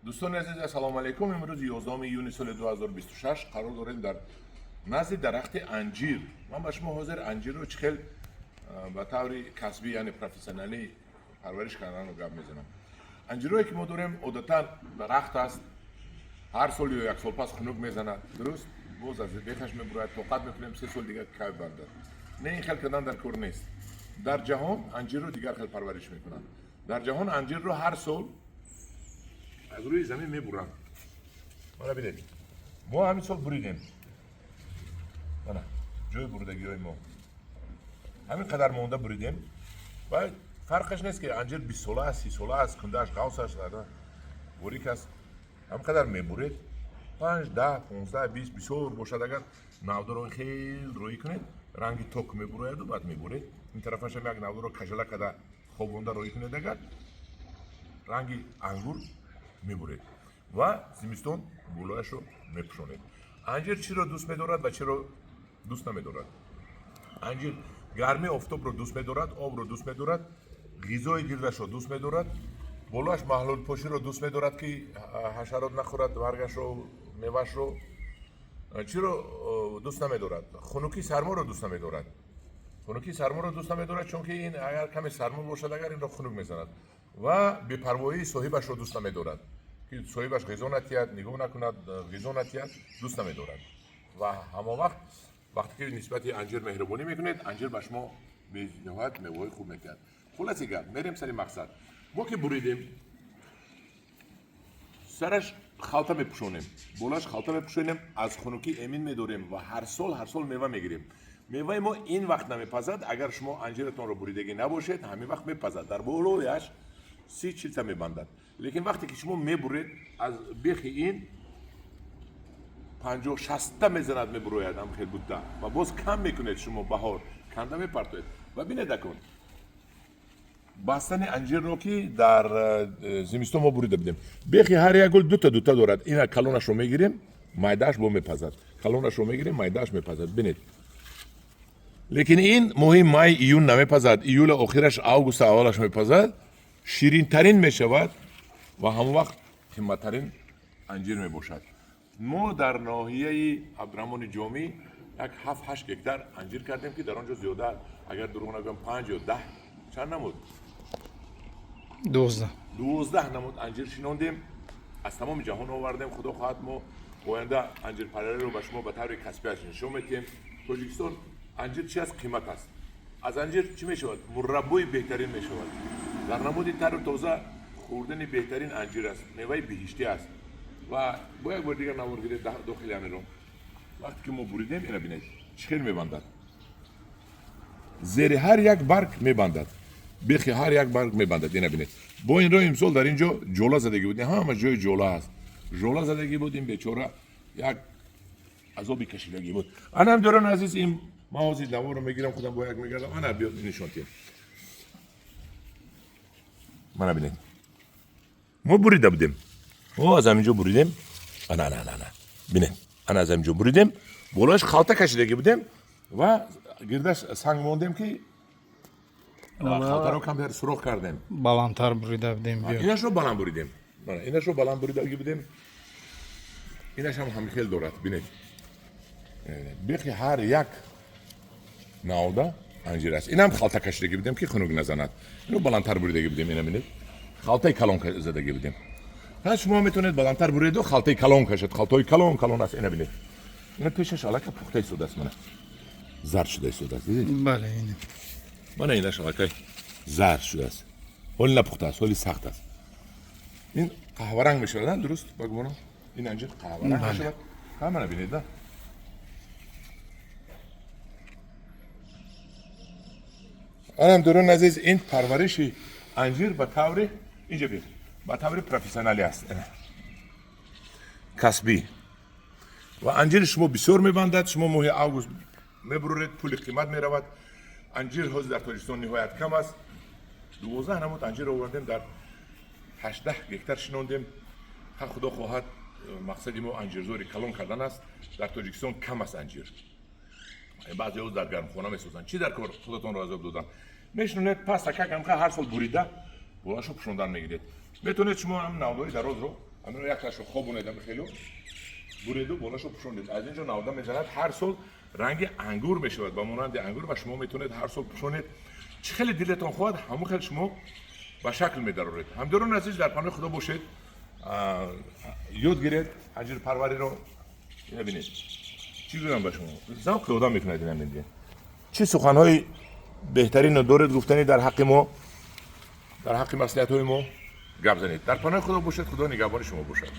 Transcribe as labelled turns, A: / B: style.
A: Дӯстони азиз, ассалому алайкум. Имрӯз 11 июни соли 2026 қарор дорем дар назди дарахти анҷир. Ман ба шумо ҳозир анҷирро чӣ хел ба таври касбӣ, яъне профессионалӣ парвариш карданро гап мезанам. Анҷирое ки мо дорем, одатан дарахт аст, ҳар сол ё як сол пас хунук мезанад, дуруст, боз аз бехаш мебурояд, тоқат мекунем, 3 соли дигар кай бандад. Не, ин хел кардан дар кор нест. Дар ҷаҳон анҷирро дигар хел парвариш мекунанд. Дар ҷаҳон анҷирро ҳар сол аз рӯи замин мебуранд. Мана бинед, мо ҳамин сол буридем. Мана ҷои буридагиҳои мо ҳамин қадар монда буридем ва фарқаш нест, ки анҷир 20сола аст, 30сола аст, кундааш ғавс аст, борик аст. Ҳамин қадар мебуред, 5, 10, 15, 20, бисёр бошад агар, навдаро хел рӯӣ кунед, ранги ток мебурояду баъд мебуред. Ин тарафашам як навдаро кажала када хобонда рӯӣ кунед, агар ранги ангур мебуред ва зимистон болояшро мепӯшонед. Анҷир чиро дӯст медорад ва чиро дӯст намедорад? Анҷир гармии офтобро дӯст медорад, обро дӯст медорад, ғизои гирдашро дӯст медорад, болоаш маҳлулпоширо дӯст медорад, ки ҳашарот нахӯрад баргашро, мевашро. Чиро дӯст намедорад? Хунукии сарморо дӯст намедорад. Хунукии сарморо дӯст намедорад, чунки ин агар каме сармо бошад, агар инро хунук мезанад. Ва бепарвоии соҳибашро дӯст намедорад, ки соҳибаш ғизо натиҳад, нигоҳ накунад, ғизо натиҳад, дӯст намедорад. Ва ҳамон вақт, вақте ки нисбати анҷир меҳрубонӣ мекунед, анҷир ба шумо бениҳоят меваҳои хуб медиҳад. Хулоси гап, мерем сари мақсад. Мо ки буридем, сараш халта мепӯшонем, болоаш халта мепӯшонем, аз хунукӣ эмин медорем ва ҳар сол, ҳар сол мева мегирем. Меваи мо ин вақт намепазад. Агар шумо анҷиратонро буридагӣ набошед, ҳамин вақт мепазад, дар болояш 30-40 та мебандад. Лекин вақте ки шумо мебуред, аз бехи ин 50-60 та мезанад, мебурояд ҳам хел бутта ва боз кам мекунед, шумо баҳор канда мепартоед. Ва бинед, акун бастани анҷирро, ки дар зимистон мо бурида будем, бехи ҳар як гул дута дута дорад. Ина калонашро мегирем, майдааш бо мепазад, калонашро мегирем, майдааш мепазад, бинед. Лекин ин моҳи май, июн намепазад, июла охираш, августа аввалаш мепазад, ширинтарин мешавад ва ҳамон вақт қиматтарин анҷир мебошад. Мо дар ноҳияи Абдураҳмони Ҷомӣ як 7-8 гектар анҷир кардем, ки дар он ҷо зиёда, агар дурӯғ нагӯям, 5 ё 10, чанд намуд?
B: 12.
A: 12 намуд анҷир шинондем, аз тамоми ҷаҳон овардем. Худо хоҳад, мо оянда анҷирпарвариро ба шумо ба таври касбиаш нишон медиҳем. Тоҷикистон анҷир чи аст? Қимат аст. Аз анҷир чӣ мешавад? Мураббои беҳтарин мешавад. Дар намуди тару тоза хӯрдани беҳтарин анҷир аст, меваи биҳиштӣ аст. Ва бо як бори дигар навор гиред дохили амиро. Вақте ки мо буридем, ина бинед, чӣ хел мебандад, зери ҳар як барг мебандад, бехи ҳар як барг мебандад. Ина бинед, бо инро имсол дар ин ҷо ҷола задагӣ буд, ҳама ҷои ҷола аст, жола задагӣ буд. Ин бечора як азоби кашидагӣ буд. Ана, ҳамдиёрони азиз, ин ман ҳозир наворро мегирам, худам бо як мегардам. Ана биё, нишон диҳем. Мана бинед, мо бурида будем, мо аз ҳамин ҷо буридем. Ана, ана, ана, ана, бинед, ана аз ҳамин ҷо буридем, болояш халта кашидагӣ будем ва гирдаш санг мондем, ки халтаро камтар сурох кардем.
B: Баландтар бурида будем, биё.
A: Инашро баланд буридем, инашро баланд буридагӣ будем. Инаш ҳам ҳамихел дорад, бинед, бехи ҳар як навда анҷир аст. Инам халта кашидагӣ будем, ки хунук назанад. Ино баландтар буридагӣ будем, ина бинед, халтаи калон задагӣ будем. Ҳа, шумо метавонед баландтар буреду халтаи калон кашед, халтаҳои калон калон аст. Ина бинед, ина пешаш аллакай пухта истодааст, мана зард шуда истодааст, дидед?
B: Бале, ин.
A: Мана инаш аллакай зард шудааст, ҳоли напухтааст, ҳоли сахт аст. Ин қаҳваранг мешавад, на дуруст? Ба гумонам, ин анҷир қаҳваранг мешавад. Ҳа, мана бинед, да. Анам, дӯрони азиз, ин парвариши анҷир ба таври, инҷа бин, ба таври профессионалӣ аст, касбӣ. Ва анҷири шумо бисёр мебандад. Шумо моҳи август мебуроред, пули қимат меравад. Анҷир ҳозир дар Тоҷикистон ниҳоят кам аст. 12 намуд анҷир овардем, дар 18 гектар шинондем. Ха, худо хоҳад, мақсади мо анҷирзори калон кардан аст. Дар Тоҷикистон кам аст анҷир. Баъзеҳо дар гармхона месозанд. Чӣ дар кор худатонро азоб додан? Мешинонед пас акакамха, ҳар сол бурида болоашро пӯшондан мегиред. Метавонед шумо ҳам навдои дарозро Ҳамино якташро хобонед, ами хелу буреду болашо пӯшонед. Аз ин ҷо навда мезанад, ҳар сол ранги ангур мешавад, ба монанди ангур, ва шумо метавонед ҳар сол пӯшонед. Чӣ хеле дилатон хоҳад, ҳамон хел шумо ба шакл медароред. Ҳамдиёрони азиз, дар паноҳи Худо бошед. Ёд гиред анҷирпарвариро. Ина бинед, чӣ гӯям ба шумо, завқи одам мекунад. Ина мебинед. Чӣ суханҳои беҳтарино доред гуфтанӣ дар ҳаққи мо, дар ҳаққи маслиҳатҳои мо гап занед. Дар паноҳи Худо бошед, Худо нигаҳбони шумо бошад.